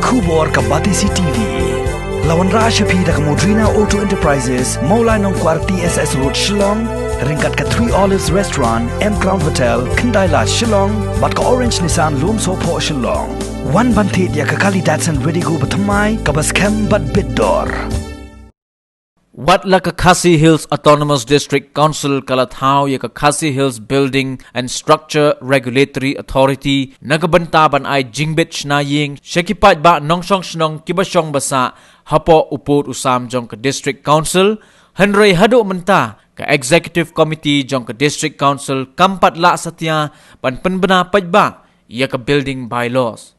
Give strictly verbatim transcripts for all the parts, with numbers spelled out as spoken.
Khubor ka Batesi T V. La wanrah sha phi da ka Modrina Auto Enterprises, Mawlai Nongkwar T S S Road, Shillong, ryngkat ka Three Olives Restaurant, M Crown Hotel, Khyndai Lad, Shillong, bad ka Orange Nissan, Lumsohphoh, Shillong. Wan ban thied ïa ka kali Datsun Redigo bathymmai, kaba skhem bad bit dor. Wat la ka Khasi Hills Autonomous District Council ka la thaw ïa ka Khasi Hills Building and Structure Regulatory Authority na ka bynta ban ai jingbit shna ïing sha ki paidbah nongshong shnong kiba shong ba sah hapoh u pud u sam jong ka District Council, hynrei haduh mynta ka Executive Committee jong ka District Council kam pat lah satia ban pynbna paidbah ïa ka Building Bylaws.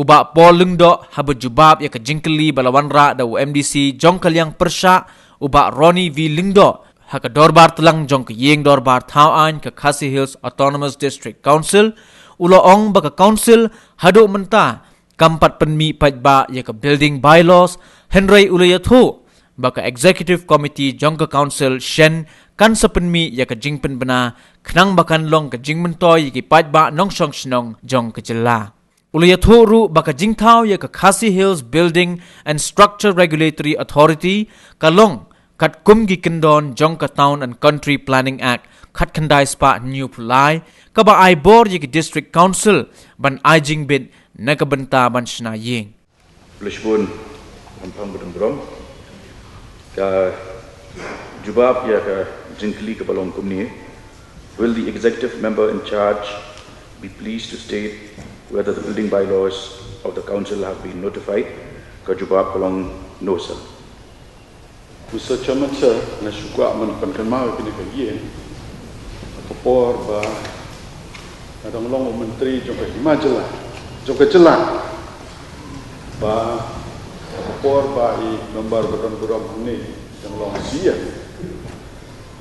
U Bah Paul Lyngdoh haba jubab ïa ka jingkylli ba la wanrah da u M D C jong ka liang pyrshah, u Bah Ronnie V Lyngdoh, ha ka dorbar tlang jong ka ïing dorbar thaw aiñ ka Khasi Hills Autonomous District Council, u la ong ba ka Council haduh mynta kam pat pynmih paidbah ïa ka Building Bylaws, hynrei u la ïathuh ba ka Executive Committee jong ka Council shen kan sa pynmih ïa ka jingpynbna khnang ba kan long ka jingmyntoi ïa ki paidbah nongshong shnong jong ka jylla. U la ïathuh ruh ba ka jingthaw ïa ka Khasi Hills Building and Structure Regulatory Authority ka long katkum ki kyndon jong ka Town and Country Planning Act khatkhyndai spah hynñiewphew lai, kaba ai bor ïa ki District Council ban ai jingbit na ka bynta ban shna ïing. Khublei shibun, Rangbah ba don burom. Ka jubab ïa ka jingkylli kaba long kumne. Will the executive member in charge be pleased to state whether the building bylaws of the council have been notified? Ka jubab ka long no, sir. Mister Chairman, sir, nga shu kwah ban pynkynmaw ïa kane ka ïing ha ka por ba nga dang long u Myntri jong ka Hima Jylla, jong ka jylla, ba ha ka por ba i member ba don burom hangne dang long C E M,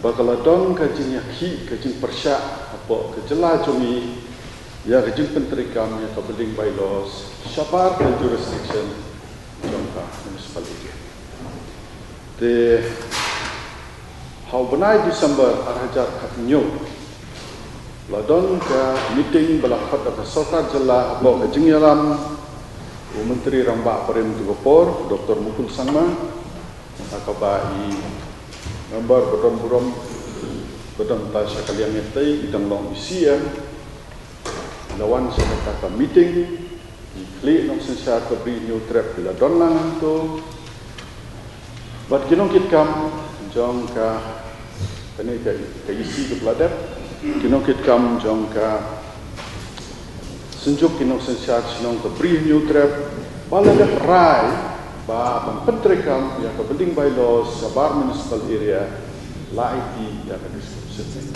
ba ka la don ka jingïakhih, ka jingpyrshah hapoh ka jylla jong ngi ïa ka jingpyntreikam ïa ka Building Bylaws shabar ka jurisdiction jong ka municipal area. Te ha u bnai December ar hajar khathynñiew la don ka meeting ba la khot da ka sorkar jylla hapoh ka jingïalam u Myntri Rangbah barim jong ka por, Doktor Mukul Sangma, ha kaba i member ba don burom ba don tang sha ka liang ïatei i dang long i C E M. La wan sha kata ka meeting, ki khlieh nongsynshar ka Bri Hynñiewtrep ki la don lang hangto. Bad ki nongkitkam jong ka, kane ka, ka E C kaba la dep, ki nongkitkam jong ka Synjuk ki nongsynshar shnong ka Bri Hynñiewtrep, ba la dep rai ba ban pyntreikam ïa ka Building Bylaws shabar municipal area, la aiti ïa ka District Council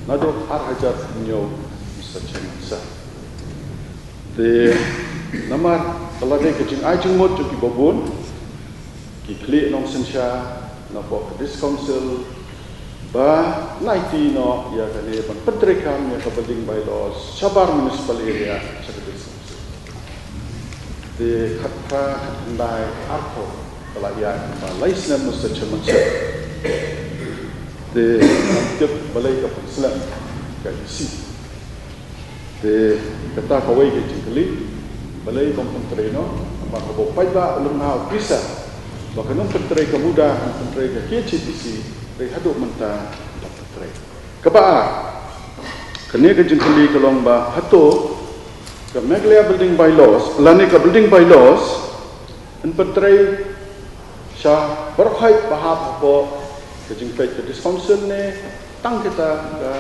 naduh ar hajar hynñiew, Mister Chairman, sir. Te namar ka la dei ka jingai jingmut jong kiba bun, ki khlieh nongsynshar napoh ka District Council ba la aiti noh ïa kane ban pyntreikam ïa ka Building Bylaws shabar municipal area sha ka District Council. Te khatphra khatkhyndai arphew ka la ïaid, ba lai snem, Mister Chairman, sir. Te tip balei ka pynslem ka E C. Te kata kawei ka jingkylli, balei bym pyntrei noh, namar haba u paidbah u lyngngoh u pisa ba ka nongpyntrei ka MUDA, ka nongpyntrei ka K H A D C, dei haduh mynta bym pyntrei. Kaba ar, kane ka jingkylli ka long ba hato ka Meghalaya Building Bylaws lane ka Building Bylaws yn pyntrei sha baroh hi ba hap hapoh ka jingpeit ka District Council ne tang kita ka,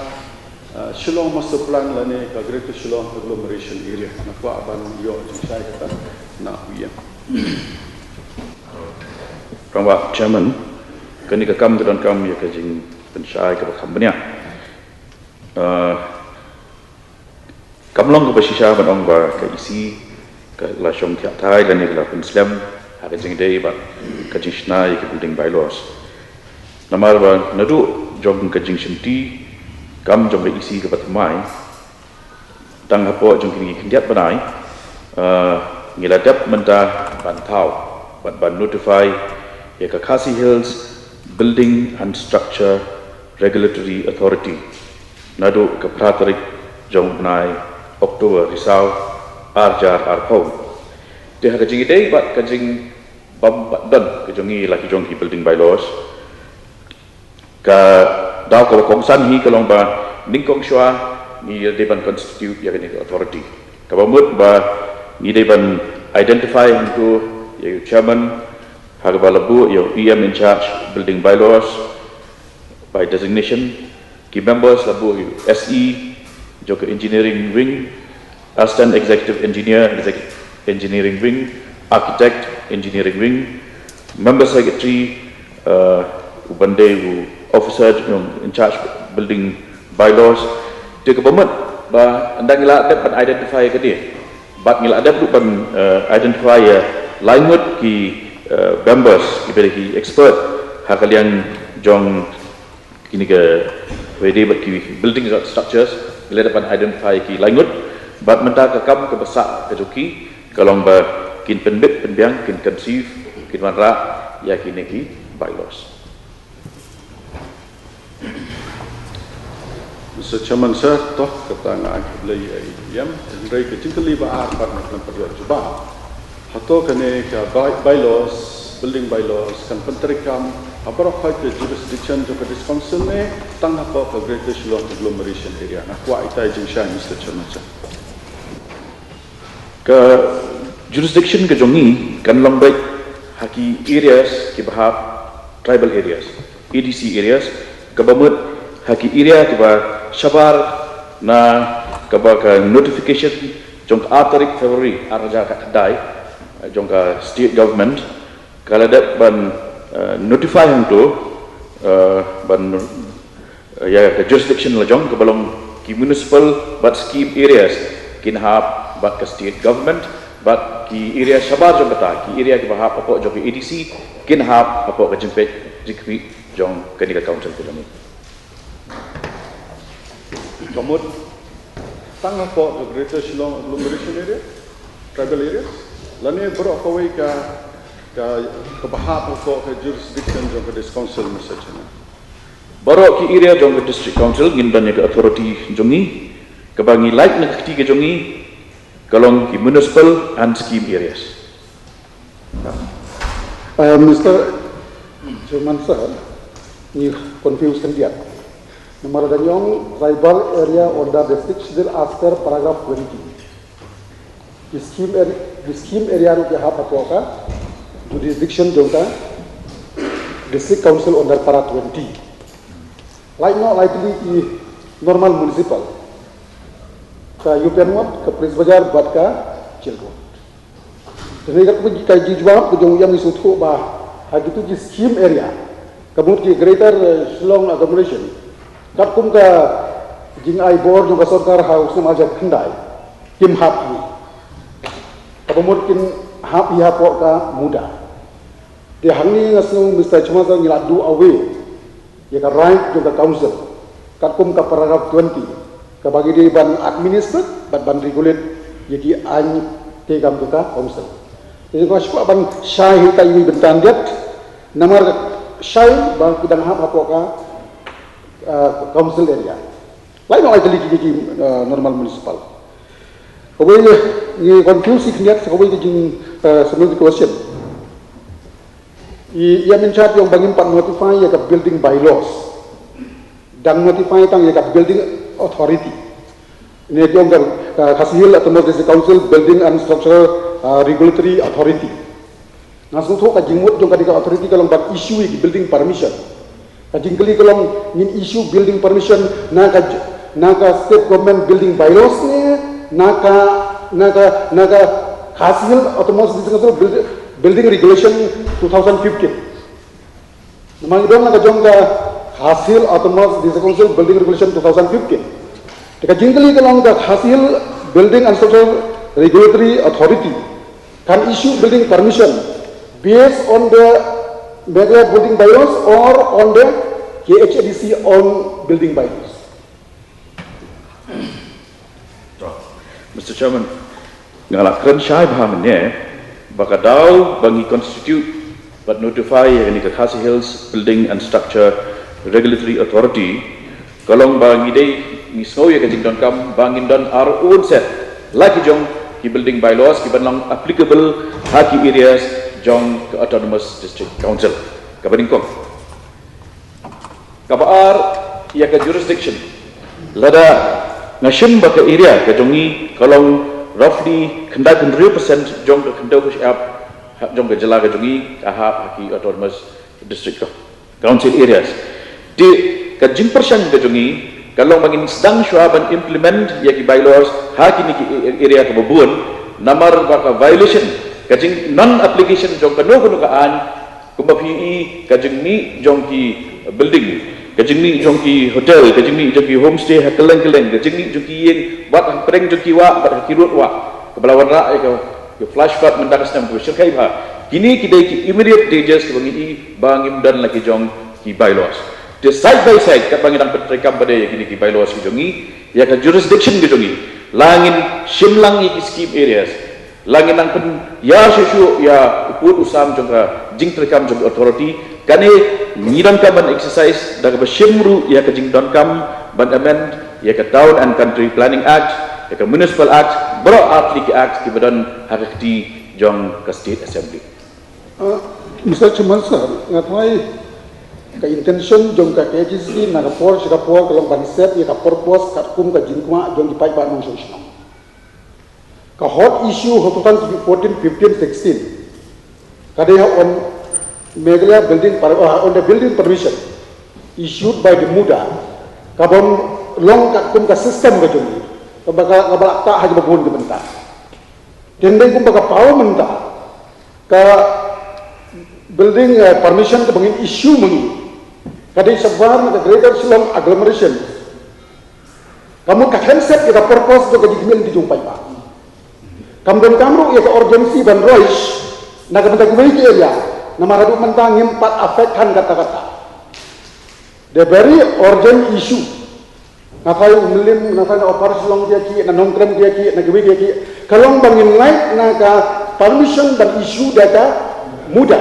uh, Shillong Master Plan lane ka Greater Shillong Agglomeration Area. Nga kwah ban ïoh jingshai kata na u ïing. Rangbah Chairman, kane ka kam ka donkam ïa ka jingpynshai kaba kham bniah. Uh, Kam long kaba shisha ban ong ba ka E C ka la shong thiah thai lane ka la pynslem ha ka jingdei bad ka jingshna ïa ka Building Bylaws. Namar ba naduh jong ka jingshimti kam jong ka E C kaba thymmai, tang hapoh jong kine ki khyndiat bnai, ah, ngi la dep mynta ban thaw bad ban notify ïa ka Khasi Hills Building and Structure Regulatory Authority naduh ka phra tarik jong u bnai October, ri saw ar hajar arphew. Te ha ka jingïadei bad ka jingbym pat don ka jong ngi la ki jong ki building bylaws, ka daw kaba kongsan hi ka long ba nyngkong shuwa ngi dei ban constitute ïa kane ka authority. Kaba mut ba ngi dei ban identify hangto ïa u chairman, ha kaba la buh ïa u E M in charge building bylaws by designation, ki members la buh ïa u S E jong ka engineering wing, assistant executive engineer, exec- engineering wing, architect, engineering wing, member secretary, uh, u ban dei u officer jong in charge building bylaws. Te kaba mut ba ynda ngi la dep ban identify ka dei, bad ngi la dep ruh ban, uh, identify ïa lai ngut ki, uh, members kiba dei ki expert ha ka liang jong kine kiba dei bad ki building structures, ngi la dep ban identify ki lai ngut. Bad mynta ka kam kaba sah ka jong ki ka long ba kin pynbit pynbiang, kin conceive, kin wanrah ïa kine ki bylaws. Mister Chairman Sir, to kata nga ai khublei ïa i E M, hynrei ka jingkylli ba ar pat nga khlem pat ïoh jubab. Hato kane ka by- bylaws, building bylaws, kan pyntreikam ha baroh khoit ka jurisdiction jong ka District Council ne tang hapoh ka Greater Shillong Agglomeration Area? Nga kwah itai jingshai, Mister Chairman Sir. Ka jurisdiction ka jong ngi kan long beit ha ki areas kiba hap tribal areas, A D C areas, kaba mut ha ki area kiba shabar na kaba ka notification jong ka ar tarik February ar hajar khatkhyndai, eh, jong ka state government, ka la dep ban, eh, notify hangto, eh, ban, eh, ïa ka jurisdiction la jong kaba long ki municipal bad scheme areas kin hap bad ka state government, bad ki area shabar jong kata, ki area kiba hap hapoh jong ka A D C, kin hap hapoh ka jingpeit jingkhmih jong kane ka council ka jong ngi. Ka mut tang hapoh ka Greater Shillong Agglomeration Area, tribal areas, lane baroh kawei ka, ka, kaba hap hapoh ka jurisdiction jong ka District Council, Mister Chairman? Baroh ki area jong ka District Council ngin don ïa ka authority jong ngi, kaba ngi lait na ka kti ka jong ngi, ka long ki municipal and scheme areas. Uh, Mister Chairman Sir, ngi confuse khyndiat. Namar da ong tribal area under district schedule as per paragraph twenty. Ki scheme area, ki scheme area ruh ki hap hapoh ka jurisdiction jong ka District Council under para twenty. Lait noh lai tylli ki normal municipal, ka U P N ward, ka Police Bazar bad ka Jail Road. Te ne ka, ka jubab ka jong u E M ngi sngewthuh ba ha kitu ki scheme area, ka mut ki Greater, eh, Shillong Agglomeration, katkum ka jingai bor jong ka sorkar ha u snem ar hajar khyndai, kim hap hi. Kaba mut kin hap hi hapoh ka MUDA. Te hangne nga sngew, Mister Chairman Sir, ngi la do away ïa ka right jong ka council katkum ka paragraph twenty, kaba ngi dei ban administer bad ban regulate ïa ki aiñ treikam jong ka council. Te nga shu kwah ban shai hi ha iwei i bynta khyndiat, namar ka shai ba ki dang hap hapoh ka, ah, council area. Lait noh lai tylli ki, ki, ah, normal municipal. Kawei, ngi confuse hi khyndiat, kawei ka jing, ah, supplementary question. I, i Minister u ong ba ngim pat notify ïa ka building bylaws. Dang notify tang ïa ka building authority. Ne ki ong ka, ka Khasi Hills Autonomous District Council Building and Structural, ah, Regulatory Authority. Nga sngewthuh ka jingmut jong kane ka authority ka long ban issue ïa ki building permission. Ka jingkylli ka long, ngin issue building permission na ka, na ka state government building bylaws ne na ka, na ka, na ka Khasi Hills Autonomous District Council Build- Building Regulation two thousand fifteen. Namar ngi don la ka jong ka Khasi Hills Autonomous District Council Building Regulation two thousand fifteen. Te ka jingkylli ka long, ka Khasi Hills Building and Structural Regulatory Authority can issue building permission based on the Meghalaya building bylaws or on the K H A D C own building bylaws. Mister Chairman, nga la kren shai bha mynne ba ka daw ba ngi constitute bad notify ïa kane ka Khasi Hills Building and Structure Regulatory Authority ka long ba ngi dei, ngi sngew ïa ka jingdonkam ba ngin don ar un set la ki jong ki building bylaws ki ban long applicable ha ki areas jong ka Autonomous District Council. Kaba nyngkong. Kaba ar, ïa ka jurisdiction. Lada nga shim ba ka area ka jong ngi ka long roughly khyndai phew hynriew percent jong ka khyndew ka shyiap jong ka jylla ka jong ngi ka hap ha ki Autonomous District Council areas. Te ka jingpyrshang ka jong ngi ka long ba ngin sdang shuwa ban implement ïa ki bylaws ha kine ki area kaba bun, namar ba ka violation, ka jing non application jong kano kano ka aiñ, kumba phi i ka jingmih jong ki building, ka jingmih jong ki hotel, ka jingmih jong ki homestay ha kylleng kylleng, ka jingmih jong ki ïing, bad ha pdeng jong ki wah, bad ha ki rud wah, kaba la wanrah ïa ka, ka flash flood mynta ka snem kaba shyrkhei bha. Kine ki dei ki immediate dangers kiba ngi i ba ngim don la ki jong ki bylaws. Te side by side katba ngi dang pyntreikam pat de ïa kine ki bylaws ki jong ngi, ïa ka jurisdiction ki jong ngi, la ngin shim lang ïa ki scheme areas, la ngin nang pynïar shuh shuh ïa u pud u sam jong ka jingtreikam jong ka authority. Kane ngi donkam ban exercise da kaba shim ruh ïa ka jingdonkam ban amend ïa ka Town and Country Planning Act, ïa ka Municipal Act, baroh ar tylli ki act kiba don ha ka kti jong ka State Assembly. Uh, Mister Chairman sir, nga tharai ka intention jong ka K H A D C na ka por sha ka por ka long ban set ïa ka purpose katkum ka jingkwah jong ki paidbah nongshong shnong. Ka hot issue ha ka fourteen, fifteen, sixteen ka dei ha on Meghalaya building per, uh, on the building permission issued by the MUDA, ka bym long katkum ka system ka jong ngi, kaba ka, kaba la ktah ha kaba bun ki bynta. Te dei kumba ka paw mynta, ka building, eh, permission kaba ngin issue mynta ka dei shabar na ka Greater Shillong Agglomeration. Ka mut ka khlem set ïa ka purpose jong ka jingkmen ki jong paidbah. Kam donkam ruh ïa ka urgency ban rush na ka bynta kiwei ki area, namar haduh mynta ngim pat affect khan katta katta. The very urgent issue, na Phailung, Mylliem, na Phailung, Upper Shillong ïa ki, na Nongkrem ïa ki, na kiwei ïa ki, ka long ba ngin lait na ka permission ban issue da ka MUDA.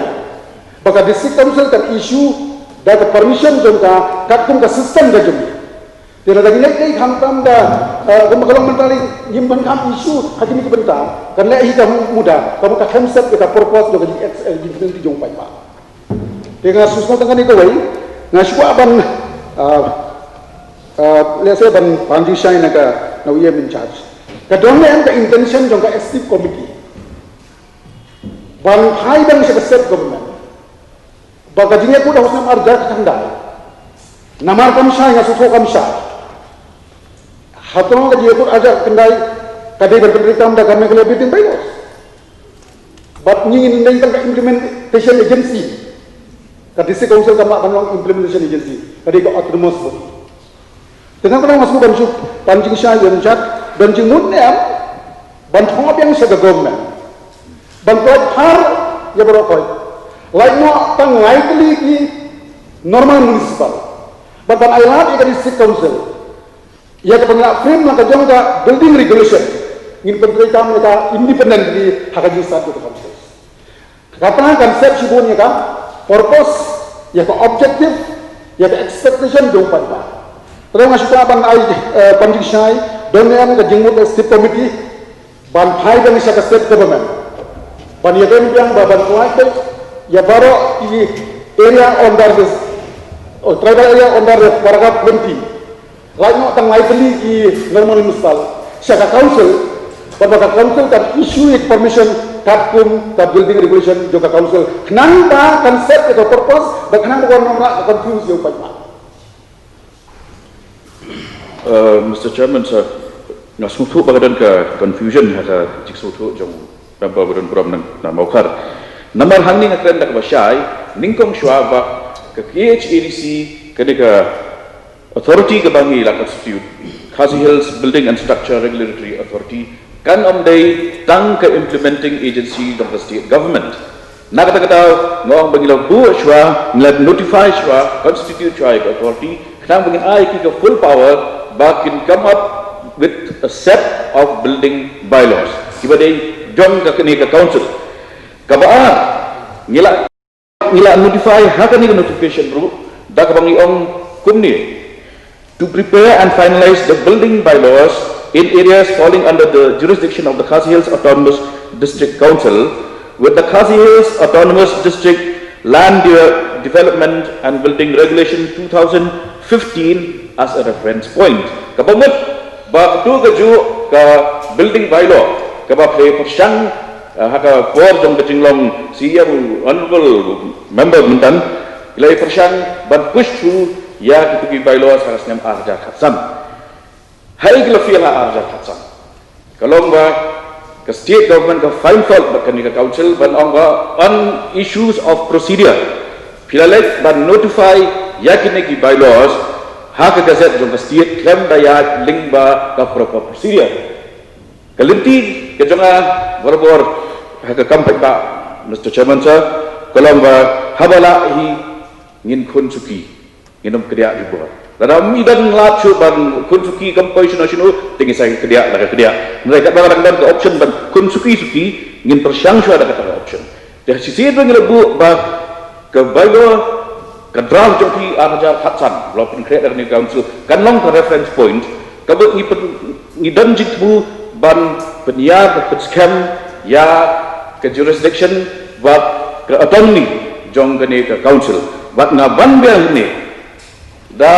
Ba ka District Council kan issue da ka permission jong ka katkum ka system ka jong. Te lada ngi leit khamtam da, eh, kumba ka long mynta, ngim donkam issue ha kine ki bynta, kan leh hi ka MUDA, ka MUDA ka khlem set ïa ka purpose jong ka jing, eh, jingkmen ki jong paidbah. Te nga sngewthuh tang kane kawei, nga shu kwah ban, ah, ah, lehse ban, ban jingshai na ka, na u E M in charge. Ka don ne em ka intention jong ka executive committee ban phai biang sha ka state government ba ka jingïakut ha u snem arhajar khyndai, namar kam shai, nga sngewthuh kam shai. Hato ka jingïakut arhajar khyndai ka dei ban pyntreikam da ka Meghalaya Building Bylaws? Bad ngi ngin ïeng tang ka implementation agency. Ka District Council kam lah ban long implementation agency, ka dei ka autonomous body. Te nga kynmaw, nga shu ban shu, ban jingshai, ban jat, ban jingmut ne em ban thoh biang sha ka government ban pynlait phar ïa baroh khoit, lait noh tang lai tylli ki normal municipal, bad ban ailad ïa ka District Council ïa kaba ngi la frame na ka jong ka building regulation. Ngin pyntreikam ïa ka independently ha ka jingstad jong ka council. Kata kan set shibun ïa ka purpose, ïa ka objective, ïa ka expectation jong paidbah. Te nga shu kwah ban ai, eh, ban jingshai, don ne em ka jingmut executive committee ban phai biang sha ka state government ban ïa don biang ba ban pynlait ïa baroh ki area under this, oh, tribal area under the paragraph twenty. Lait noh tang lai tylli ki normal municipal sha ka council, bad ba ka council kan issue ïa ka permission katkum ka building regulation jong ka council, khnang ba kan set ïa ka purpose, bad khnang ba kan ym lah ka confuse ïa u paidbah. Uh, Mister Chairman sir, nga sngewthuh ba ka don ka confusion ha ka jingsngewthuh jong u member ba don burom na, na Mawkhar. Namar hangne nga kren da kaba shai, nyngkong shuwa ba ka K H A D C, kane ka authority kaba ngi la constitute, Khasi Hills Building and Structure Regulatory Authority, kan ym dei tang ka implementing agency jong ka state government. Na kata ka daw nga ong ba ngi la buh shuwa, ngi la notify shuwa, constitute shuwa ïa ka authority, khnang ba ngin ai ïa ki ka full power ba kin come up with a set of building bylaws kiba dei jong kane ka council. Kaba ar, ngi la ngi la notify ha kane ka notification ruh da kaba ngi ong kumne: to prepare and finalize the building bylaws in areas falling under the jurisdiction of the Khasi Hills Autonomous District Council, with the Khasi Hills Autonomous District Land De- Development and Building Regulation two thousand fifteen as a reference point. Kaba mut ba katu ka ju ka building bylaw kaba pyrshang, uh, ha ka por jong ka jinglong C E M, honorable member mynta, ki la pyrshang ban push through ïa kitu ki bylaws ha ka snem ar hajar khatsan. Hai ki la fail ha ar hajar khatsan. Ka long ba ka state government ka find fault bad kane ka council ban ong ba on issues of procedure, phi la leh ban notify ïa kine ki bylaws ha ka gazette jong ka state khlem da ïa link bad ka proper procedure. Ka lynti ka jong nga barabor ha ka kam paidbah, Mister Chairman sir, ka long ba haba lah hi ngin khun suki, ngin ym kdiah jubor. Lada ym don lad shuh ban khun suki kam poi shano shano, te ngin sa kdiah la ka kdiah. Hynrei katba ka dang don ka option ban khun suki suki, ngin pyrshang shuwa da kata ka option. Te shisien ba ngi la buh ba ka bylaw, ka draft jong phi ar hajar khatsan, ba la pynkhreh da kane ka council, kan long ka reference point kaba ngi pyn, ngi don jingthmu ban pynïar, ban pynskhem ïa ka jurisdiction bad ka autonomy jong kane ka council. Bad nga ban biang hangne da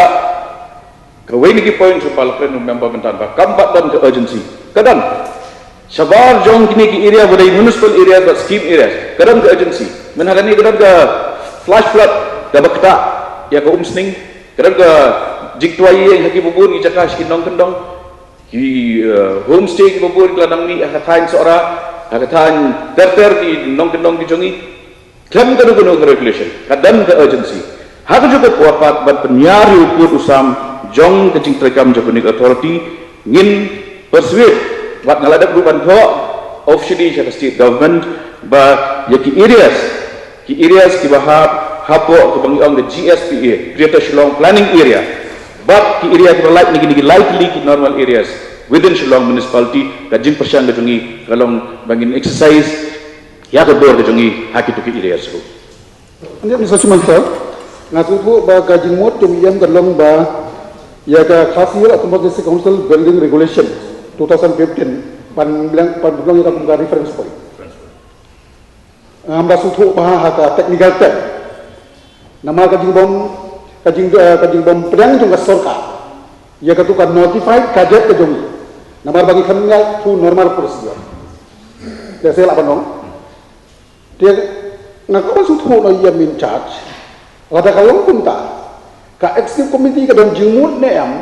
kawei na ki point sha ba la kren u member mynta ba kam pat don ka urgency. Ka don. Shabar jong kine ki area ba dei municipal area bad scheme area, ka don ka urgency. Mynta kane ka don ka flash flood kaba ktah ïa ka Umsning, ka don ka jingtwai ïing ha kiba bun ki jaka sha ki nongkyndong. Ki, eh, homestay kiba bun ki la nang mih ha ka thaiñ Sohra, ha ka thaiñ ter ter ki nongkyndong ki jong ngi. Khlem kano kano ka regulation, ka don ka urgency. Ha kajuh ka por pat ban pynïar ïa u pud u sam jong ka jingtreikam jong kane ka authority, ngin persuade, bad nga la dep ruh ban thoh officially sha ka state government ba ïa ki areas, ki areas kiba hap hapoh kaba ngi ong ka G S P A, Greater Shillong Planning Area, bad ki area kiba lait na kine ki lai tylli ki normal areas within Shillong Municipality, ka jingpyrshang ka jong ngi ka long ba ngin exercise ïa ka bor ka jong ngi ha kitu ki areas ruh. Ynda Mister Chairman sir, nga sngewthuh ba ka jingmut jong i em ka long ba ïa ka Khasi Hills Autonomous District Council Building Regulation two thousand fifteen ban long, ban long ïa ka kum ka reference point. Ngam da sngewthuh ba ha ka technical term, namar ka jingbym, ka jing, eh, ka jingbym pdiang jong ka sorkar ïa katu ka notified gazette ka jong ngi, namar ba ngi khlem ïa through normal procedure. Te sa lah ban long. Te nga kwah sngewthuh na i em in charge, lada ka long kumta, ka executive committee ka don jingmut ne em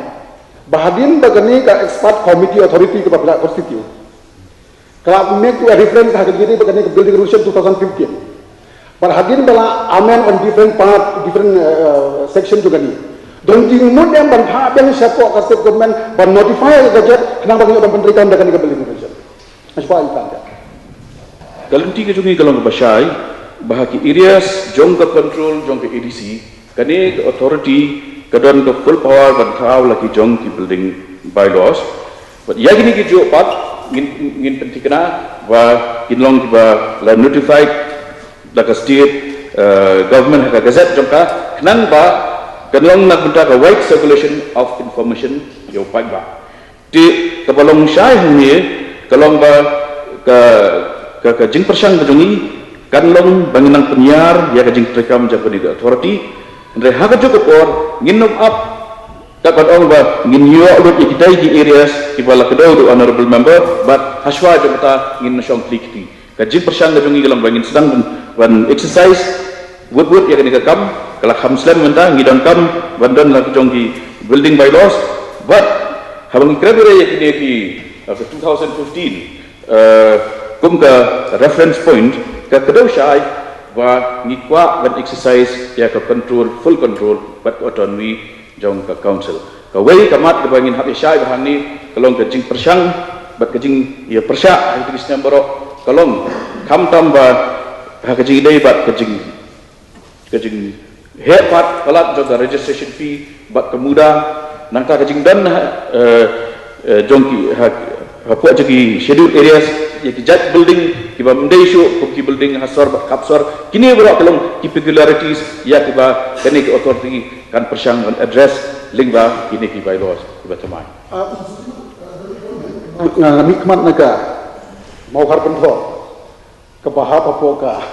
ba hadien ba kane ka expert committee authority kaba phi la constitute ka la make a reference ha ka jingïadei bad kane ka building regulation two thousand fifteen, bad hadien ba la amend on different part, different, uh, section jong kane, don jingmut ne em ban phah biang shapoh ka state government ban notify ka gazette khnang ba ngi ban pyntreikam da kane ka building regulation? Nga shu phah ïa ka. Ka lynti ka jong ngi ka long kaba shai ba ha ki areas jong ka control jong ka A D C, kane ka authority ka don ka full power ban thaw la ki jong ki building bylaws. Bad ïa kine ki juh pat ngin, ngin pynthikna ba kin long kiba la notified da ka state, eh, government ha ka gazette jong ka, khnang ba kan long na ka bynta ka wide circulation of information ïa u paidbah. Te kaba long shai hangne ka long ba ka, ka, ka jingpyrshang ka jong ngi kan long ba ngin nang pynïar ïa ka jingtreikam jong kane ka authority. Hynrei ha kajuh ka por ngin nym ap, kat ban ong ba ngin ïoh lut ïa kitai ki areas kiba la kdew da u honorable member, bad hashwa jong kata ngin shong kti kti. Ka jingpyrshang ka jong ngi ka long ba ngin sdang ban, ban exercise wut wut ïa kane ka kam. Ka la kham slem mynta, ngi donkam ban don la ka jong ki building bylaws. Bad haba ngi kren ïa kine ki, uh, ka two thousand fifteen, uh, kum ka reference point, ka kdew shai ba ngi kwah ban exercise ïa ka control, full control bad ka autonomy jong ka council. Kawei ka mat kaba ngin hap ïa shai bha hangne ka long ka jingpyrshang bad ka jingïapyrshah ha ki snem baroh, ka long khamtam ba ha ka jingïadei bad ka jing, ka jingheh pat palat jong ka registration fee bad ka muda, nangta ka jingdon ha, eh, eh, jong ki ha, hapoh jong ki schedule areas ïa ki jait building kiba ym dei shuh kum ki building ha sor bad khap sor. Kine baroh ka long ki peculiarities ïa kiba kane ka authority kan pyrshang ban address lyngba kine ki bylaws kiba thymmai. Nga, nga mihkhmat na ka Mawkhar Pynthor, kaba hap hapoh ka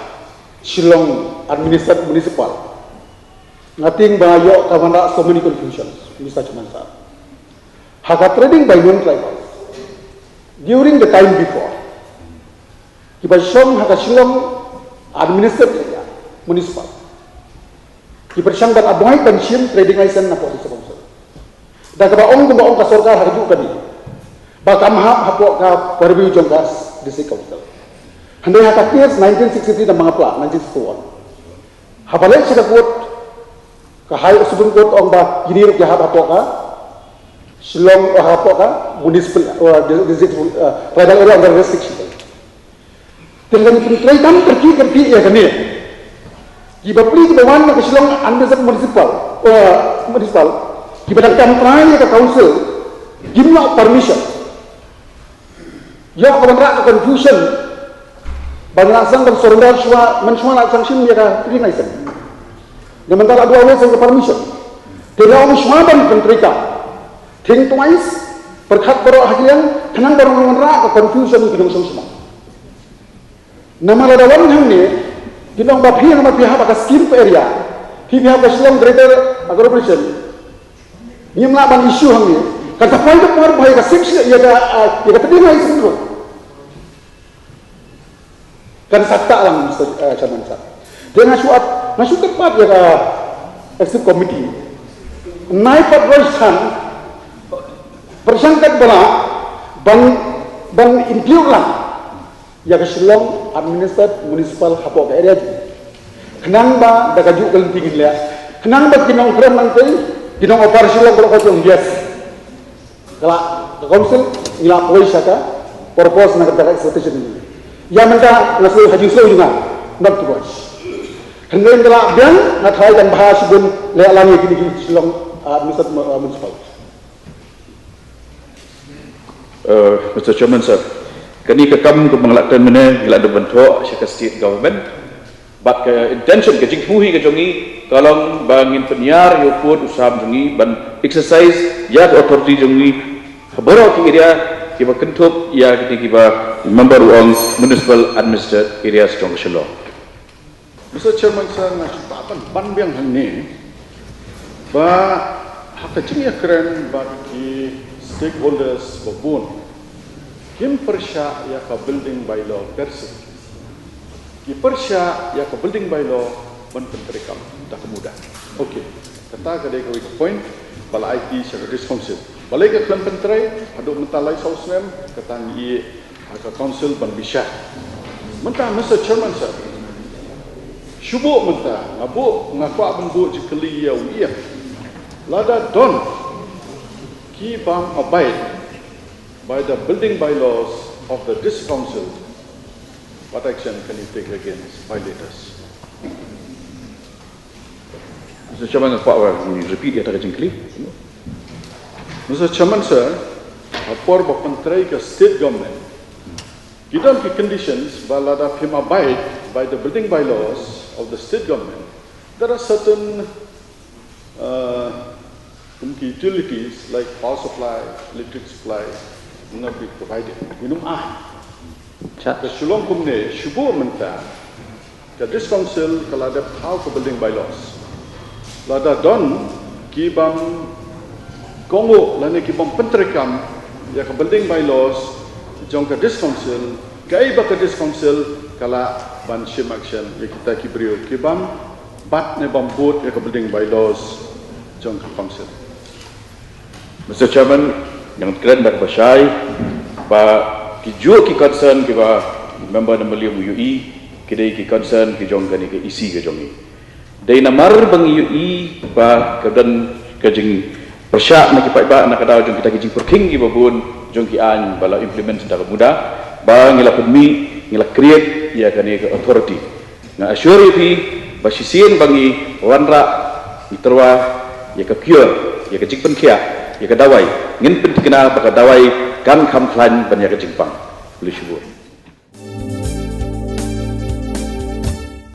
Shillong Administered Municipal. Nga tieng ba ïoh ka wanrah so many confusions, Mister Chairman Sir. Ha ka trading by non-tribal, during the time before, kiba shong ha ka Shillong Administered Area Municipal, ki pyrshang ban avoid ban shim trading license na hapoh District Council. Da kaba ong kumba ong ka sorkar ha kajuh kane, ba kam hap hapoh ka purview jong ka District Council. Hynrei ha ka case nineteen sixty-three na mangapla, nineteen sixty-one, haba leit sha ka court, ka High Supreme Court ong ba kine ruh ki hap hapoh ka Shillong, hapoh ka municipal, uh, district, uh, tribal area under restriction. Te lada ngi pyntreikam kyrkieh kyrkieh ïa kane, ki bapli kiba wan na ka Shillong Administered Municipal, uh, Municipal, kiba dang kam trai ïa ka council, kim ïoh permission. Ïoh ka wanrah ka confusion ba ngi la sdang ban surrender shuwa, mynshuwa la sdang shim ïa ka trading license. Namar mynta la dei ban ïoh ka permission. Te la ong shuwa ban pyntreikam, think twice, pyrkhat baroh ha ki liang, khnang ba ruh ngin wanrah ka confusion ki nongshong shnong. Namar lada wan hangne, kin ong ba phi haba phi hap ha ka scheme per area, phi, phi hap ka Shillong Greater Agglomeration, ngim lah ban issue hangne. Kan sa poi ka por ba ïa ka six, ïa ka, ah, ïa ka tdinga issue ruh kan sa ktah lang, Mister, eh, Chairman Sir. Te nga shu ap, nga shu kyrpad ïa ka Executive Committee, nai pat roi chan, pyrshang kat ba lah ban, ban include lang ïa ka Shillong Administered Municipal hapoh ka area jong ngi. Khnang ba da kajuh ka lynti ngin leh, khnang ba ki nongkren nangtei, ki nong-oppose Shillong baroh ka jong, yes, ka la, ka council, ngi la poi sha ka purpose na ka bynta ka exploitation. Ïa mynta nga shu ha jingsngew jong nga, not too much. Hynrei nga la biang, nga tharai kan bha shibun leh lang ïa kine ki Shillong, ah, Administered, ah, Municipal. Uh, Mister Chairman Sir, kane ka kam kaba nga la kren mynne ngi la dep ban thoh sha ka state government. Bad ka intention, ka jingthmu hi ka jong ngi ka long ba ngin pynïar ïa u pud u sam jong ngi ban exercise ïa ka authority jong ngi ha baroh ki area kiba kynthup ïa kine kiba member u ong municipal administered areas jong ka Shillong. Mister Chairman Sir, nga shu pan, pan biang hangne ba ha ka jingïakren bad ki stakeholders ba bun, kim pyrshah ïa ka building bylaw per se. Ki pyrshah ïa ka building bylaw ban pyntreikam da ka muda. Okay. Kata ka dei kawei ka point ba la aiti sha ka District Council. Balei ka khlem pyntrei haduh mynta lai saw snem, kata ngi ïa ka council ban bishar. Mynta, Mister Chairman Sir, shu buh mynta, nga buh, nga kwah ban buh jingkylli ïa u ïa. Lada don ki bym abide by the building bylaws of the District Council, what action can you take against violators? Mister Chairman, nga kwah ba repeat ïa kata ka jingkylli. Mister Chairman Sir, ha por ba pyntrei ka state government, ki don ki conditions ba lada phim abide by the building bylaws of the state government, there are certain, uh, kum ki utilities like power supply, electric supply, will not be provided. Ngi nym ai. Ka shu long kumne, shu buh mynta ka District Council ka la dep thaw ka building bylaws. Lada don ki bym kohnguh lane ki bym pyntreikam ïa ka building bylaws jong ka District Council, kaei ba ka District Council ka lah ban shim action ïa kita ki briew ki bym bat ne bym bud ïa ka building bylaws jong ka council. Mister Chairman, nga kren da kaba shai ba kijuh ki concern kiba member na Mylliem u ïohi, ki dei ki concern ki jong kane ka E C ka jong ngi. Dei namar ba ngi ïohi ba ka don ka jingpyrshah na ki paidbah na ka daw jong kita ki jingpyrkhing kiba bun jong ki aiñ ba la implement da ka muda, ba ngi la pynmih, ngi la create ïa kane ka authority. Nga assure ïa phi ba shisien ba ngi wanrah, ngi tyrwa ïa ka cure, ïa ka jingpynkhiah, ïa ka dawai, ngin pynthikna ba ka dawai kan kham khlaiñ ban ïa ka jingpang. Khublei shibun.